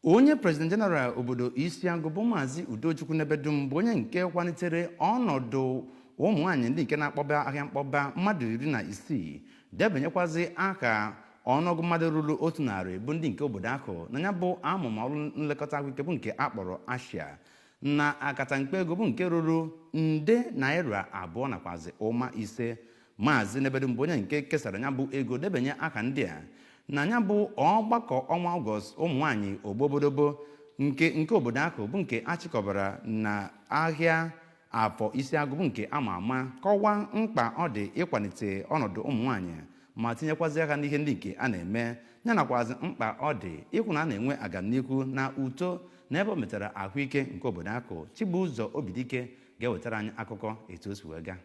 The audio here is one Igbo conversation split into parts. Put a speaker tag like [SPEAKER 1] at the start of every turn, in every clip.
[SPEAKER 1] Onye President General obodo Isiagụ bụ Maazị Udochukwu Nnebedum bụ onye nke kwalitere ọnọdụ ụmụ nwaanyị ndị nke na-akpọba ahịa mkpọba mmadụ 16, debanyekwazi aha ọnụọgụ mmadụ ruru 100 bụ ndị nke obodo ahụ na ya bụ amụma ọrụ nlekọta ahụike bụ nke a kpọrọ ASHIA, na akatamkpo ego bụ nke ruru nde naira 2 nakwazi ụma 5. Maazị Nnebedum bụ onye nke kesara ya bụ ego, debanye aha ndị a na ya bụ ọgbakọ ọnwa Ọgọst ụmụ nwaanyị ogbobodobo nke obodo ahụ bụ nke achịkọbara na ahịa Afọ Isiagụ bụ nke ama ama, kọwaa mkpa ọ dị ịkwalite ọnọdụ ụmụ nwaanyị ma tinyekwazi aka n'ihe ndị nke a na-eme, ya nakwazi mkpa ọ dị ịhụ na a na-enwe agamnihu na uto n'ebe o metara ahụike nke obodo ahụ. Chibụzọ Obidike ga-ewetara anyị akụkọ etu o si wee gaa.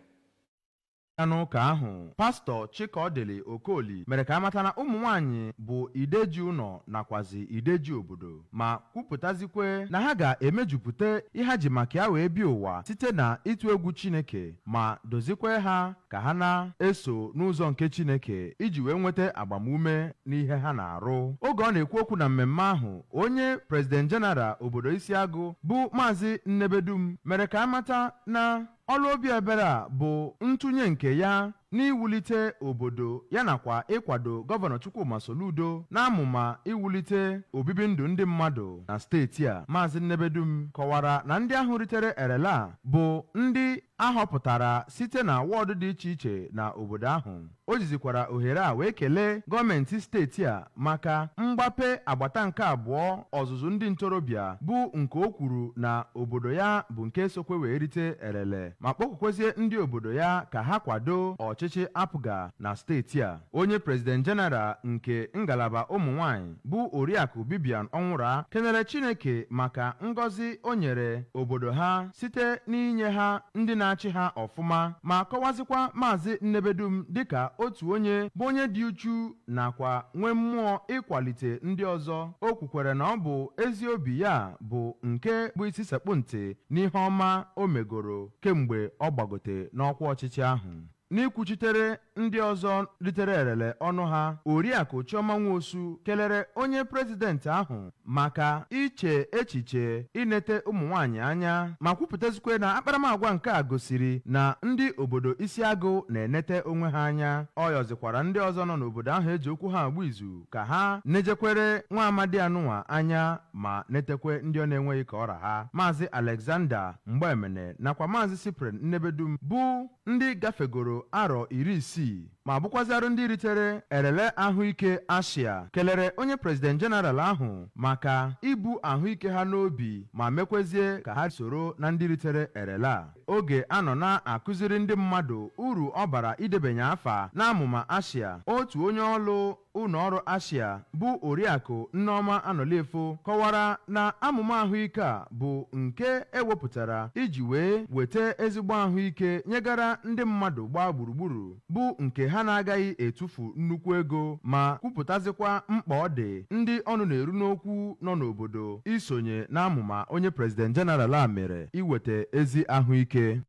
[SPEAKER 2] N'ụka ahụ, Pastọ Chikaọdịlị Okoli mere ka amata na ụmụ nwanyị bụ ideji ụlọ nakwazi ideji obodo, ma kwupụtazikwe na ha ga-emejupụta ihe ha ji maka ya wee bịa ụwa site na ịtụ egwu Chineke, ma dozikwe ha ka ha na-eso n'ụzọ nke Chineke iji wee nweta agbamume n'ihe ha na-arụ. Oge ọ na-ekwu okwu na mmemme ahụ, onye President General obodo Isiagụ bụ Maazị Nnebedum mere ka amata na ọrụ obi ebere a bụ ntụnye nke ya n'iwulite obodo ya nakwa ịkwado Gọvanọ Chukwuma Soludo n'amụma iwulite obibi ndụ ndị mmadụ na steeti a. Maazị Nnebedum kọwara na ndị ahụ ritere erele a bụ ndị ahọpụtara site na wọdụ dị iche iche na obodo ahụ. O jizikwara ohere a wee kelee gọọmenti steeti a maka mgbape agbata nke abụọ ọzụzụ ndị ntorobịa, bụ nke o kwuru na obodo ya bụ nke sokwe wee rite erele, ma kpọkukwezie ndị obodo ya ka ha kwado ọchịchị APGA na steeti a. Onye President General nke ngalaba ụmụ nwanyị bụ Oriakụ Bibian Ọnwụra kenere Chineke maka ngọzi o nyere obodo ha site n'inye ha ndị na-achị ha ọfụma, ma kọwazikwa Maazị Nnebedum dịka otu onye bụ onye dị uchu nakwa nwee mmụọ ịkwalite ndị ọzọ. O kwukwere na ọ bụ ezi obi ya bụ nke bụ isi sekpụ ntị n'ihe ọma o megoro kemgbe ọ gbagote n'ọkwa ọchịchị ahụ. N'ikwuchitere ndị ọzọ ritere erele ọnụ ha, Oriakụ Chioma Nwosu kelere onye president ahụ maka iche echiche inete ụmụ nwaanyị anya, ma kwupụtazikwe na akparamagwa nke a gosiri na ndị obodo Isiagụ na-enete onwe ha anya. Ọ yọzikwara ndị ọzọ nọ n'obodo ahụ eji okwu ha agba izu ka ha nejekwere nwa amadi anụnwa anya ma netekwe ndị ọ na-enweghị ka ọra ha. Maazị Alexander Mgbaemene nakwa Maazị Cyprian Nnebedum bụ ndị gafegoro arọ 60 ma bụkwazịarụ ndị ritere erele ahụike ASHIA kelere onye President General ahụ maka ibu ahụike ha n'obi ma mekwezie ka ha soro na ndị ritere erele a. Oge a nọ na-akụziri ndị mmadụ uru ọ bara idebanye afa n'amụma ASHIA, otu onye ọlụ ụlọọrụ ASHIA bụ Oriakụ Nneọma Anọliefo kọwara na amụma ahụike a bụ nke ewepụtara iji wee weta ezigbo ahụike nyegara ndị mmadụ gbaa gburugburu, bụ nke ha na-agaghị etufu nnukwu ego, ma kwupụtazikwa mkpa ọ dị ndị ọnụ na-eru n'okwu nọ n'obodo isonye n'amụma onye President General a mere iweta ezi ahụike.